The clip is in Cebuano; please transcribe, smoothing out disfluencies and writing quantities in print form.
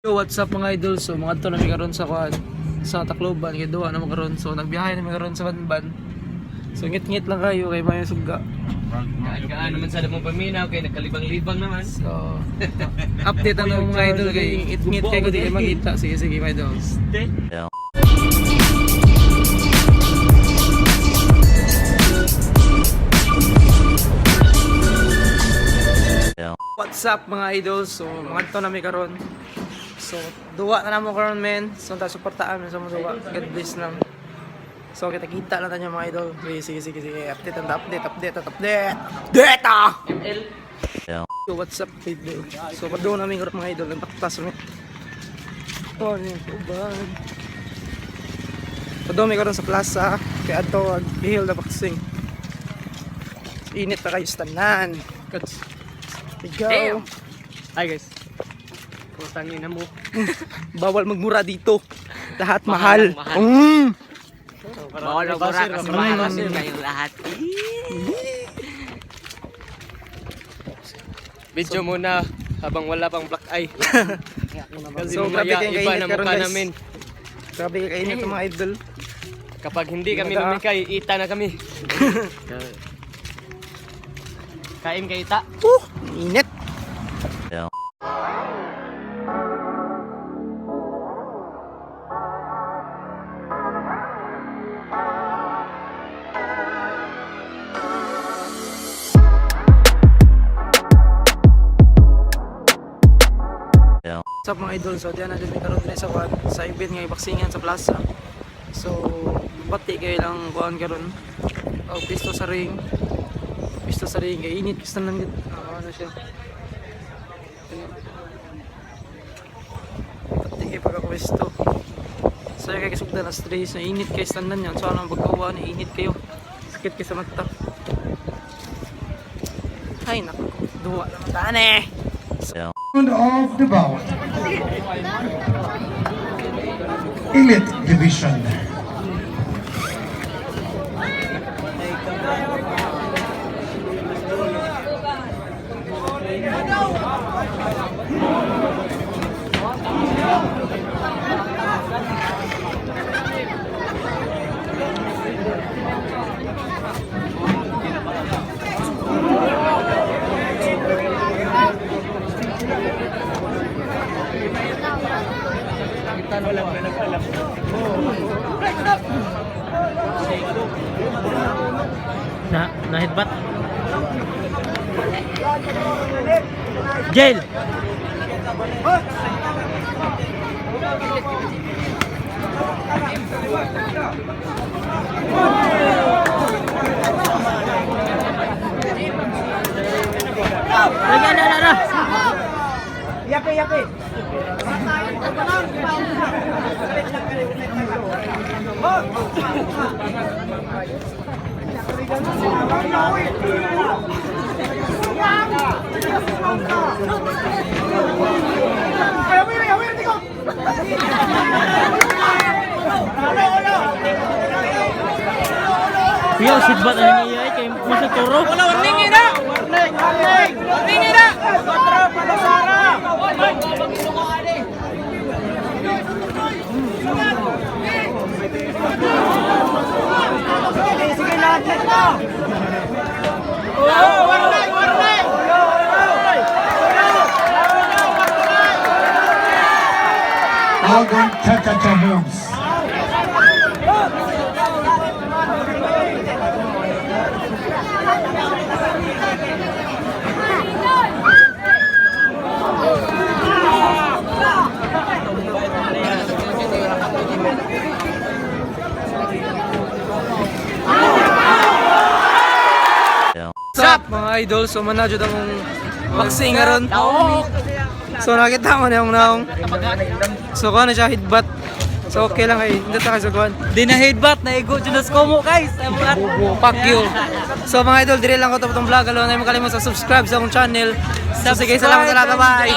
Yo, what's up, mga idol? So mga to na mi karon sa kuan sa Tacloban kay duwa na mo karon. So nagbiyahe na mi karon sa Banban. So ngit-ngit lang kayo kay may sugga. Kaan naman sa mong paminaw kay nagkalibang-libang naman. So update ang mga idol kay ngit-ngit kayo di kayo makita. Sige, sige, mga idol. What's up, mga idol? So mga to na mi karon. So duwa na namo karon, men. So ta suportaan mi sa mga duwa. God bless lang. So kita-kita lang tayo, mga idol. Sige, sige, sige, sige. Update ang update, update, update. Update ah! ML. So what's up, idol? So paduwa namin karon, mga idol, nagpaktas mi. Oh, ano yung uban. Paduwa mi karon sa plaza kay adto ag bihil na boxing. Init na kayo sa tanan. Let's go. Damn. Hi, guys. Putang ina mo. Bawal magmura dito. Lahat mahal. Mahal, mahal. Bawal ang mura kasi mahal kasi kayong lahat. Video muna habang wala pang black eye. Kasi So, grabe mamaya kayong iba kainit na karon, mukha guys. namin. Grabe kay kainit ang mga idol. Kapag hindi kami Ganda. lumikay, ita na kami. Kain kay ita. Init. What's up, mga idol? So diyan na dyan karon diri sa kwan, sa event nga ibaksingan sa plaza. So bati kayo lang kuan karon. Oh, pisto sa ring. Pisto sa ring kay init gusto lang gid. Ah, ano siya. Bati kayo pagka-pisto. So kay kasugdan na stress na init kay standan yan. So ano ang pagkawa na init kayo. Sakit kay sa mata. Ay nako, duwa naman taan eh. Round of the bout. Elite Division. Na na headbutt. Jail. Lagi na na na. Kuya, headbutt ano niya ay kay mo sa turo. Wala warning ina. Warning, warning. Warning ina. Golden Cha-Cha-Cha moves. What's up, mga idol? So manadyo na mong boxing karon. So nakita mo na yung naong. So kuha na siya headbutt. So okay lang kay hindi ta kayo sa kuhan. Di na headbutt, naigo dyan na komo, guys. Fuck you. So mga idol, dire lang ko to itong vlog. Alo na yung makalimot sa subscribe sa akong channel. So sige, salamat sa lahat. Bye.